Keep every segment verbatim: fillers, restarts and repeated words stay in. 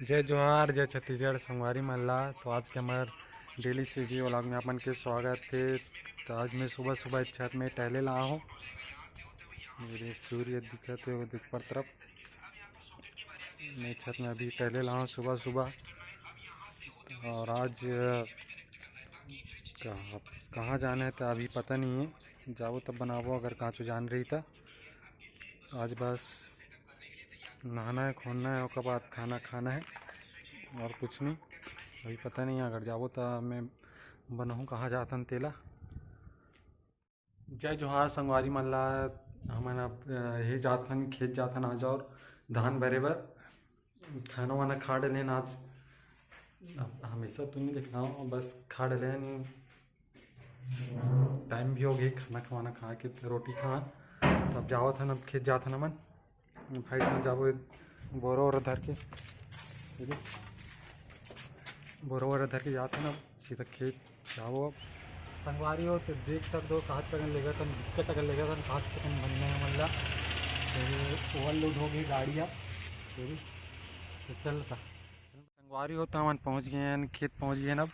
जय जोहार, जय छत्तीसगढ़ संगवारी मन ला। तो आज के हमर डेली सीजी व्लॉग में अपन के स्वागत है। तो आज मैं सुबह सुबह छत में टहले ला हूँ। मेरे सूर्य दिखत है वो देख पर तरफ। मैं छत में अभी टहले ला हूँ सुबह सुबह। और आज कहाँ, कहाँ जाना है तो अभी पता नहीं है, जाबो तब बनाबो अगर कहाँ जान रही था। आज बस नहाना है, खोलना है, ओकर बाद खाना खाना है और कुछ नहीं। अभी पता नहीं है, अगर जाबो तो मैं बनहूँ कहाँ जाथन तेला। जय जोहार संगवारी मन ला। हमन अब, अ, हे जाथन, खेत जाथन आज और धान भरे बर। खाना वाना खा डलेन आज। अब हमेशा तो नहीं देखना हो, बस खा डलेन। टाइम भी हो गए खाना खवाना खा के, रोटी खा। तब जावत हन, अब खेत जात हन हमन। भाई साहब जाबो बोरा वोरा धर के, ठीक है, बोरा वोरा धर के जात हन, अब सीधा खेत जाबो। अब संगवारी हो तो देख सकते हो, कहाँ चकन लेगा तन, दिक्कत अगर लेगा तन, कहाँ चकन बनने हैं मतलब। तो ओवरलोड हो गई गाड़ियाँ, ठीक है, तो चलता। संगवारी हो तो हमन पहुँच गए हैं, खेत पहुँच गए हैं। अब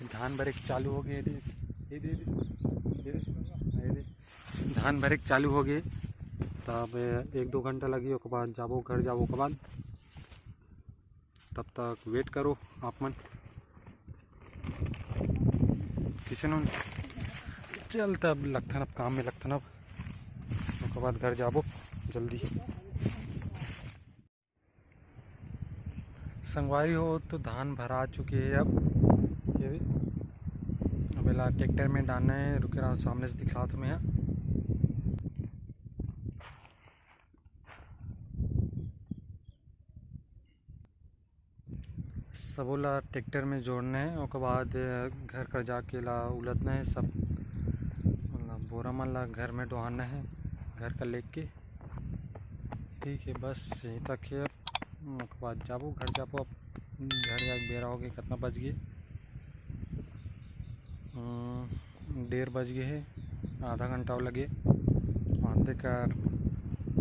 धान भरे के चालू हो गए, ये दे, ये दे, ये दे, ये दे। धान भरे के चालू हो गए, तब एक दो घंटा लगी, ओकर बाद जाबो घर, जाबो ओकर बाद। तब तक वेट करो आप मन। किसे नो चल, तब लगथन, अब काम में लगथन, अब ओकर बाद घर जाबो जल्दी। संगवारी हो तो धान भरा चुके हे अब। ये भी अब एला ट्रैक्टर में डालना है। रुके रहो, सामने से दिखा तुम्हें। सबो ला ट्रैक्टर में जोड़ना है, ओकर बाद घर कर जाके ला उलदना है सब, मतलब बोरा मन ला घर में डोहाना है, घर का लेके। ठीक है, बस यहीं तक है। ओकर बाद जाबो घर, जाबो अब घर जाके बेरा हो गए, कितना बज गए? अम, डेढ़ बज गए है, आधा घंटा लगे। हाथ दे कर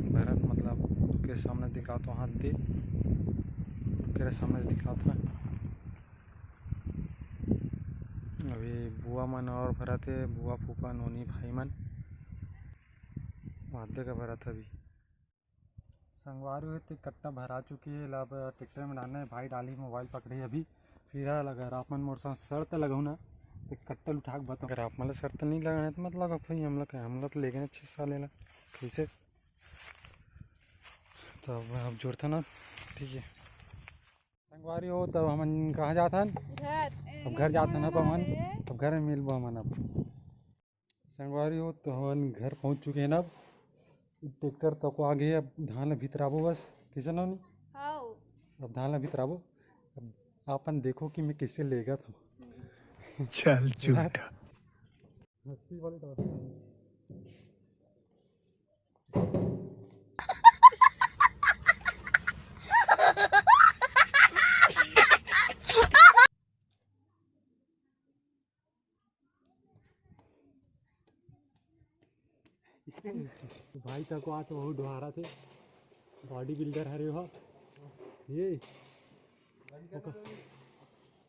भरत, मतलब के सामने दिखा तो हाथ दे, तेरे सामने से दिखा तो। अभी बुआ मन और भरत है, बुआ फूफा नोनी भाई मन हाथ दे कर भरत है अभी। संगवारी हो, ते कट्टा भरा चुके हे, ला अब ट्रैक्टर में डालना है। भाई डाली मोबाइल पकड़े अभी, फिर हा लगा, आप मन मोर साथ शर्त लगहू ना, ते कट्टा ल उठा के बताओ। अगर आप मन ला शर्त नहीं लगाना है तो मत लगा भाई, हमला का, हमला तो लेगे ना छः साल एला, कैसे? तो अब, अब जोड़ता ना, ठीक है। संगवारी हो, तब हमन कहाँ जाथन? घर। अब घर जाथन, अब हमन, अब घर में मिलबो हमन अब। संगवारी हो, तो हमन घर पहुंच चुके हैं अब। ट्रैक्टर तक आ गए, अब धान ला भितराबो बस। किसे नोनी? हाउ। अब धान ला भितराबो। अब आपन देखो कि मैं कैसे लेगत हूँ। चल झूठा। हंसी वाली तो भाई तको आ तो बहुत डोहारा थे, बॉडी बिल्डर हरे हो ये। ओकर,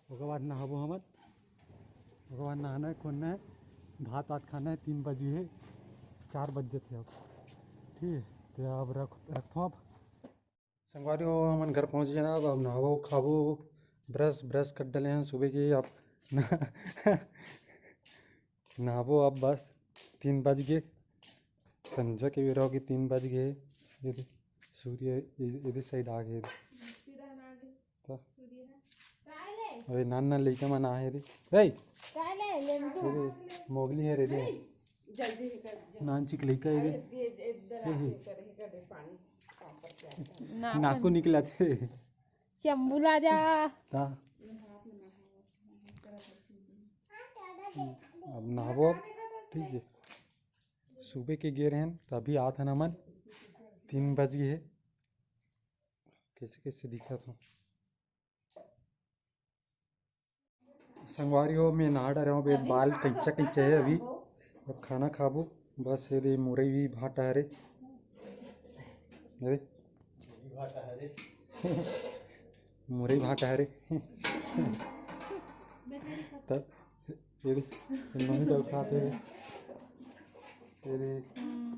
ओकर बाद नहाबो हमन, ओकर बाद नहाना है, खोलना है, भात वात खाना है। तीन बजी है, चार बज जाते अब। ठीक है, तो अब रख, रखथों अब। संगवारी हो, हमन घर पहुंच गए ना। अब, अब नहाबो खाबो, ब्रश ब्रश कर डले हैं सुबह के। अब नहाबो अब, बस तीन बज गए, संझा के बेरा हो गए, तीन बज गए। ये दे, सूर्य ये, ये दे साइड आ गए। तो अरे नान नान लइका मन आहे रे। ए, अरे मोगली है रे दे। नान चिक लइका है रे। हे, हे। नाकू निकला थे। शंभू ला जा। ता। अब नहाबो अब, ठीक है। सुबह के गे रहन, तभी आत हन हमन। तीन बज गए है। कैसे कैसे दिखत हो? संगवारी हो, मैं नहा डरे हूँ, अभी बाल कच्चा कच्चा है अभी। अब खाना खाबो, बस ये दे मुरई भी भाटा हरे। अरे मुरई भाटा हरे। त ये दे, ये मम्मी तो खात हे। ये दे, हम्म,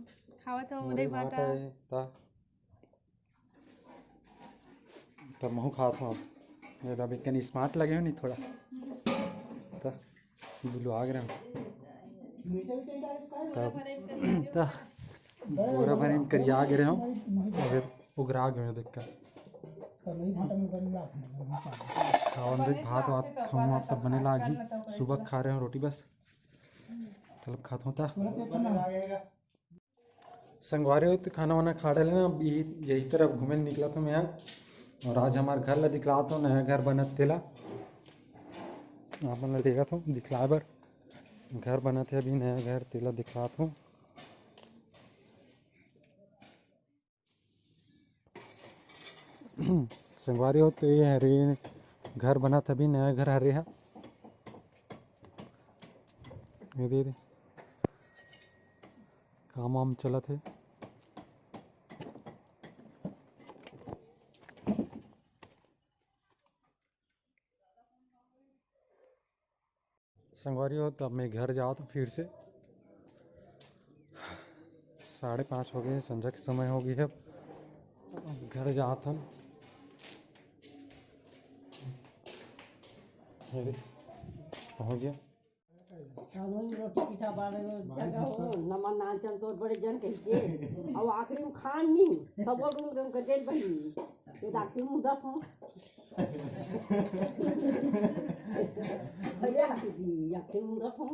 खावत हो मुरई मुरई भाटा भाटा। हे, त, त महू खात हो। ये दे, अभी कनी smart लगे हो नहीं थोड़ा। त बुलवा गे रहे हो। तब, त बोरा भरे में करिया गे रहे हो। अबे उगरा गे हो देख कर। खावन देख भात वात खाऊंगा तब बने लागी। सुबह खा रहे हो रोटी बस। चलो खात हो ता। संगवारी हो तो खाना वाना खा डाले ना, अब यही, यही तरफ घूमे निकला था मैं। और आज हमारे घर ला दिखला तो नया घर बनत तेला। आप मन ला देखा तो दिखलाए बर घर बनत हे अभी नया घर तेला दिखला तो। संगवारी हो तो ये हरे घर बनत अभी नया घर हरे हा। ये दे, दे। काम वाम चलत हे। संगवारी हो, तब मैं घर जात हूँ फिर से। साढ़े पाँच हो गए, संझा के समय हो गई है। अब घर जात हन। ये दे, पहुँच गया। साबुन रोटी पीठा बारे जगह हो, नमन नाचन तोर बड़े जन कहिके। अब आखिरी में खान नहीं, सब लोग उनके, उनके जेल बनी। ये डाक्टर मुंह दफो। भैया की जी, या के मुंह दफो।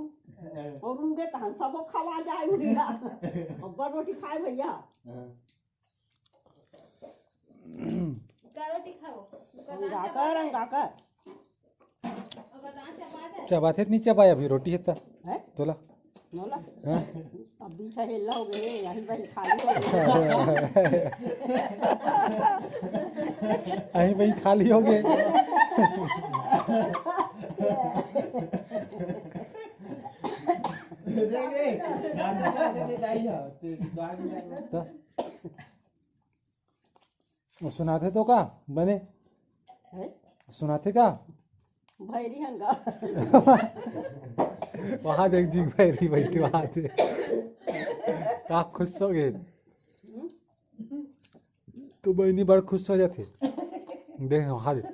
और उनके तहन सब खवा जाए भैया। अब बड़ रोटी खाए भैया। का रोटी खाओ? रंगा कर, रंगा कर। चबाथे त नहीं चबाए अभी रोटी हे त। हैं? तोला। मोला? हाँ। अब बीच हेला हो गए, यहीं वहीं खाली हो गए। यहीं वहीं खाली हो गए। देख रे, गांधी का दे दे दाई हो, तू बाहर नहीं जाएगा। त वो सुनाथे तो का बने? हैं? सुनाथे का? भैरी हंगा। वहाँ देख जी, भैरी बैठी वहाँ से। का खुश हो गए? हम्म? तो बहनी बड़ खुश हो जाथे। देख वहाँ देख।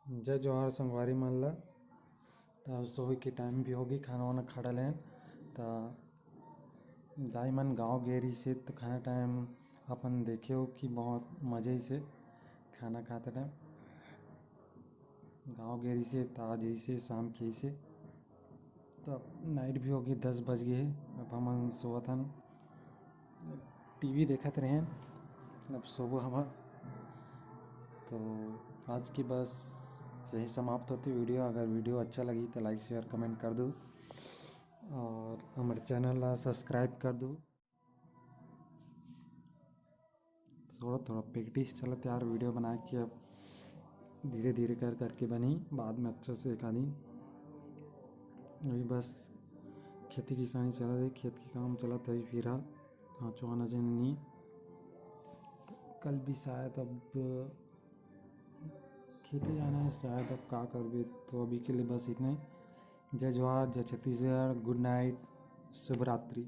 जय जोहार संगवारी मन ला। त अब सोए के टाइम भी होगी, खाना वाना खा डालेन। त दाई मन गाँव गे रहिसे त खाना टाइम अपन देखे हो कि बहुत मजे से खाना खाते टाइम गाँव गे रहिसे त आज अइसे शाम के अइसे। त नाइट भी होगी, दस बज गए हे। अब हमन सोवत हन। टीवी देखत रहेन, अब सोबो हमन। तो आज की बस यही समाप्त होती वीडियो। अगर वीडियो अच्छा लगी तो लाइक, शेयर, कमेंट कर दो और हमारे चैनल ला सब्सक्राइब कर दो। थोड़ा थोड़ा प्रैक्टिस चलत यार, वीडियो बना के अब धीरे धीरे कर करके बनी, बाद में अच्छा से एक आदमी। अभी बस खेती किसानी चलत है, खेत के काम चलत है फिलहाल, कांचो आना जाना नहीं। कल भी शायद अब खेते जाना है शायद, अब का करबे। तो अभी के लिए बस इतना ही। जय जोहार, जय छत्तीसगढ़, गुड नाइट, शुभ रात्रि।